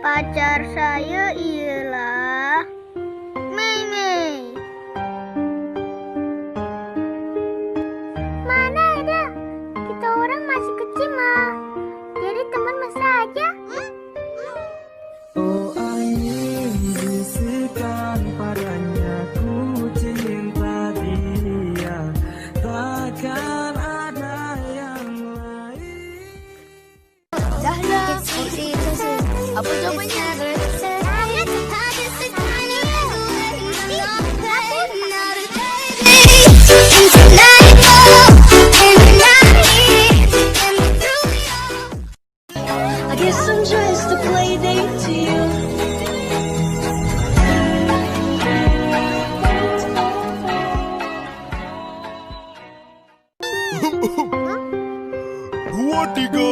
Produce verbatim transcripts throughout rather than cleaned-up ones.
Pacar saya ialah Mei Mei. Mana ada? Kita orang masih kecil mah. Jadi teman mesra aja. Oh angin, bisikan padanya, ku cinta dia, takkan ada yang lain. Dah lah. Apa jawabannya? I guess I'm just a play date to you. Dua, tiga.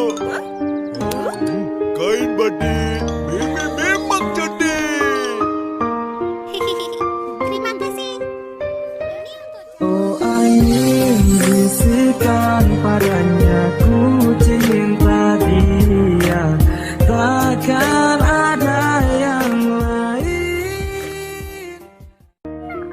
Kain batik Mei Mei memang cantik. Terima kasih. Oh angin, bisikan padanya, ku cinta dia, takkan ada yang lain.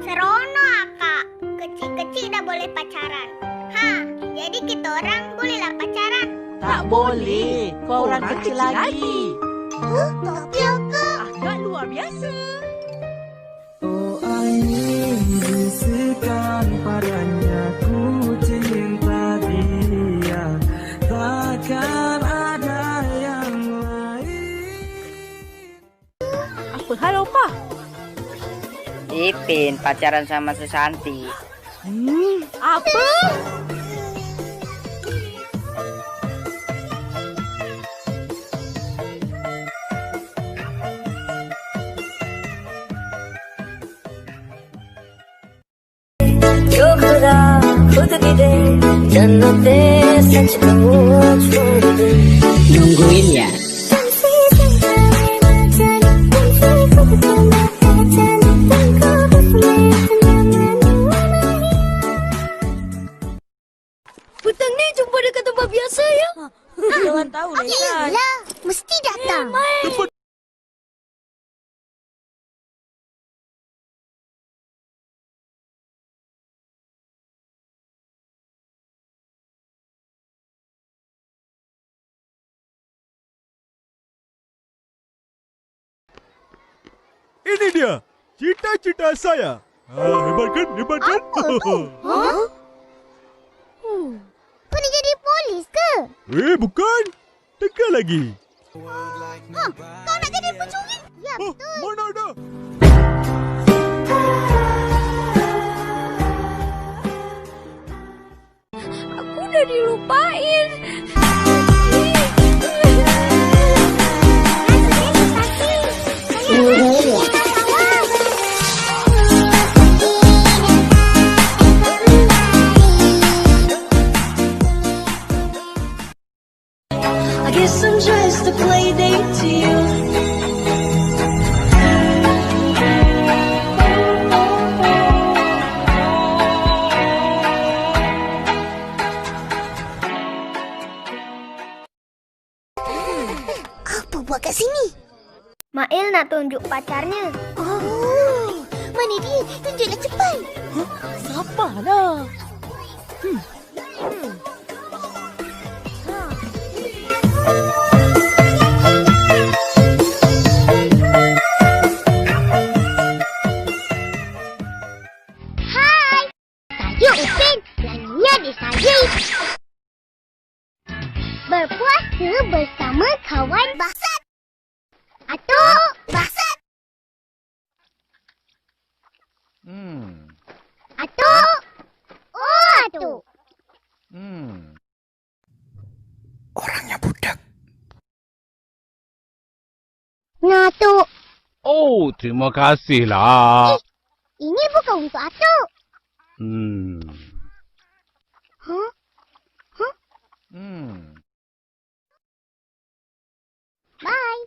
Serono, Aka. Kecil-kecil dah boleh pacaran. Ha, jadi kita orang bolehlah pacaran. Tak boleh, kau orang kecil lagi. Huh, tapi Aka. Agak luar biasa. Oh angin, bisikan padanya, ku cinta dia, takkan ada yang lain. Apa hal, Opa? Ipin pacaran sama Susanti. Hmm, apa? Nungguin ya. Petang ni jumpa dekat tempat biasa ya. Jangan tahu lah. Iyalah, mesti datang. Ini dia cita-cita saya. Ah, hebat kan? Hebat kan? Apa tu? Hah? Kau nak jadi polis ke? Eh, bukan. Teka lagi. Hah, kau nak jadi pencuri? Ya, betul. Mana ada? Aku udah dilupain. I guess I'm just a play date to you. Apa buat kat sini? Mail nak tunjuk pacarnya. Oh, mana dia? Tunjuklah cepat. Hah? Siapa lah? Hmm. Hai, saya Upin, lainnya di saya. Berpuasa bersama kawan. Bangsat. Atu. Bangsat. Hmm. Atu. Oh, atu. Hmm. Orangnya budak. Nah, tu. Oh, terima kasih lah. Ih, ini bukan untuk Atu. Hmm. Hah? Hah? Hmm. Bye.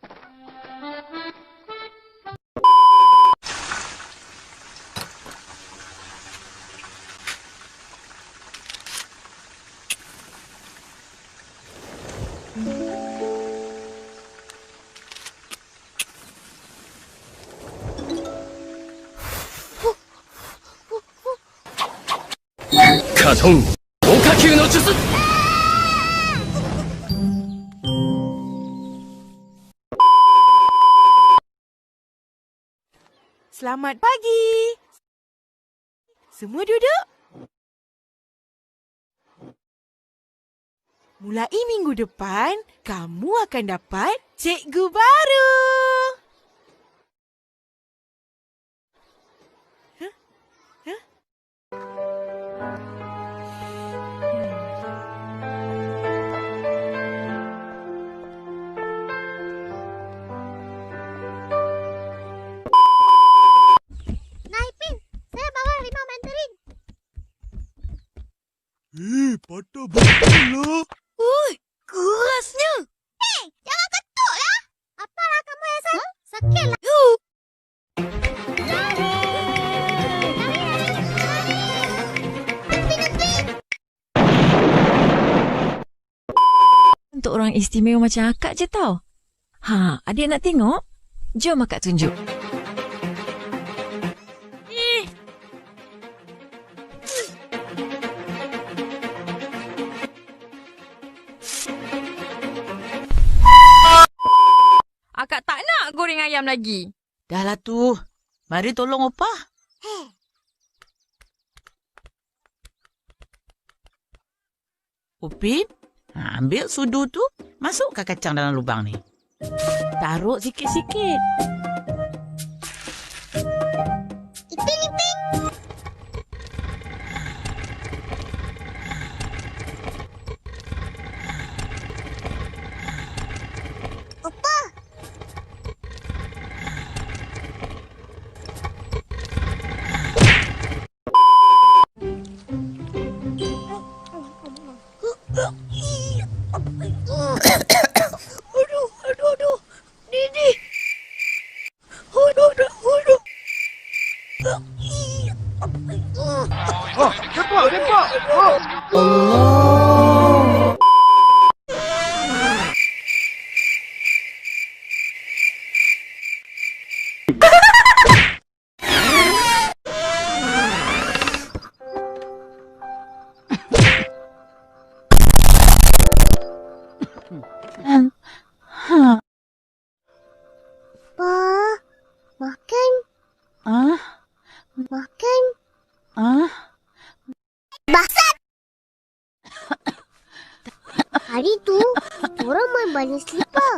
Atong. Okakyu no jutsu. Selamat pagi. Semua duduk. Mulai minggu depan, kamu akan dapat cikgu baru. Huh? Huh? Nah, Ipin, saya bawa rimau mandarin. Eh, patah betul lah. Ui, kerasnya. Eh, jangan ketuk lah. Apalah kamu ya, San? Sakit lah. Untuk orang istimewa macam akak je tau. Ha, adik nak tengok? Jom akak tunjuk. Akak tak nak goreng ayam lagi. Dah lah tuh. Mari tolong opah. Upin, nah, ambil sudu tu, masukkan kacang dalam lubang ni. Taruh sikit-sikit. Ipin, Ipin. Opah. Aduh, aduh, aduh. Didi. Aduh, aduh, aduh. Oh, cepat, cepat. Oh. Allah. Pa, makan. Ah? Makan. Ah? Basat. Hari tu, orang main banis lipa.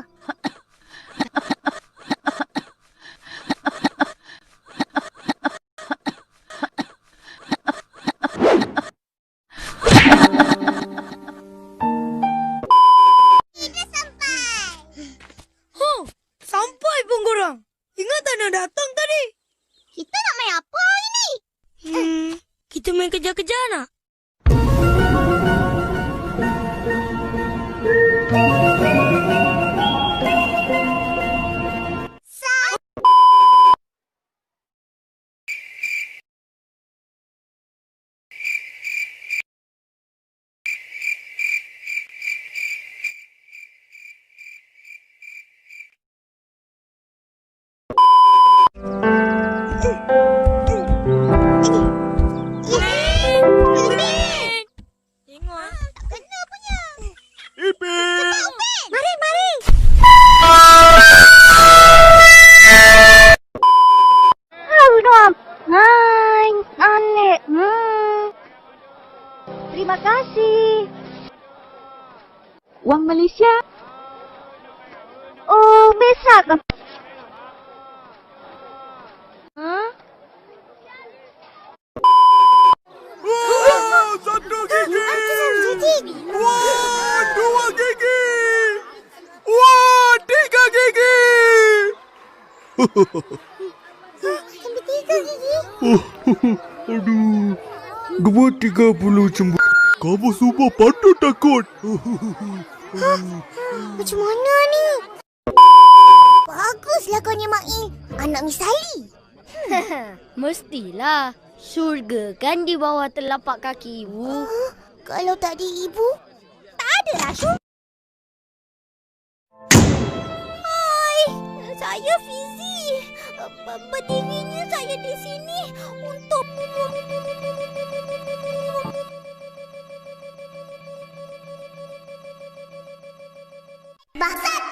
Huh, sampai pun korang. Ingat ada datang tadi. Kita nak main apa hari ni? Hmm, kita main kejar-kejar nak? Terima kasih. Uang Malaysia. Oh, bisa ke? Hah? Wah, satu gigi. Wah, dua gigi. Wah, tiga gigi. Sampai tiga gigi. Aduh. Dua tiga puluh jembut. Kamu semua patut takut. Macam mana ni? Baguslah kau ni, Mail. Anak Miss Ali. Mestilah. Surga kan di bawah telapak kaki ibu. Huh? Kalau tak di ibu, tak ada lah surga. Hai, saya Fizi. Berdirinya saya di sini untuk Bangsat.